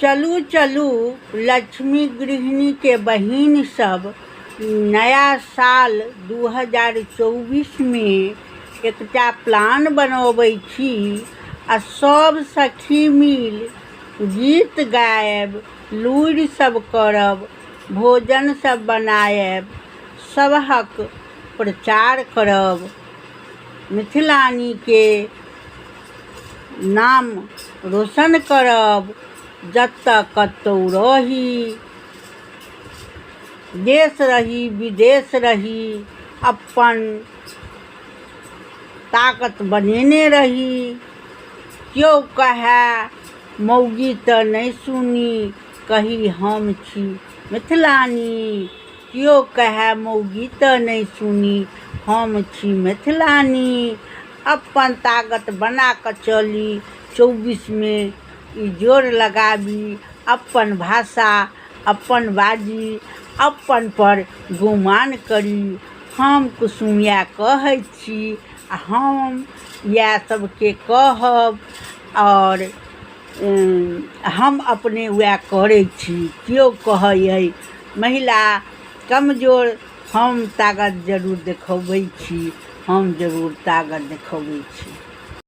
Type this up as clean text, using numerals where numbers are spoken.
चलू चलू लक्ष्मी गृहिणीके बहिन सब नया साल 2024मे एकटा प्लान बनबै छी आ सब सखी मिल गीत गायब, लूरि सब करब, भोजन सब बनायब, सबहक प्रचार करब, मिथिलानीके नाम रोशन करब, जतऽ कतौ रही, देश रही विदेश रही, अपन ताकत बनेने रही। केओ कहए मौगी तऽ नहि सुनी, कही हम छी मिथिलानी। केओ कहए मौगी तऽ नहि सुनी, हम छी मिथिलानी। अपन ताकत बना कऽ चली, 24मे ई जोर लगाबी, अपन भाषा अपन बाजी, अपन पर गुमान करी। हम कुसुम इएह कहैत छी आ हम इएह सबके कहब आओर हम अपने वएह करै छी। केओ कहै अइ महिला कमजोर, हम ताकत जरूर देखबै छी, हम जरूर ताकत देखबै छी।